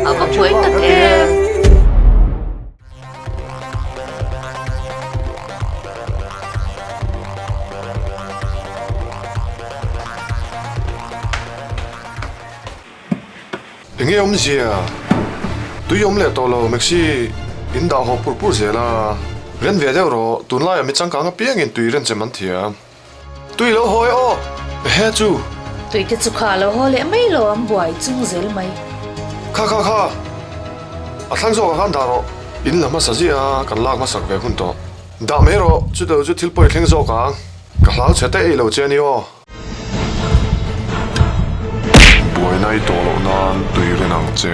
A va pawi tak em! Enge awmzia? Tui awm leh tawh lo Maxi in dah haw pur pur zel a. Ren ve deuh rawh, tunlaiah mi changkang apiangin tui ren chem an thiam. Tui lo haw e aw! Ehe chu! Tui te chu kha lo haw leh mai lo an buai chung zel mai. Kha kha kha! A thlang zawkah khan dah rawh. In la hmasa ziah a, kan lak hmasak ve hun tawh. Dah mai rawh, chuto chu thil pawi thleng zawk ang. Ka hlau chhe te ei lo che a ni aw. Buaina i tawh loh nan tui rin ang che.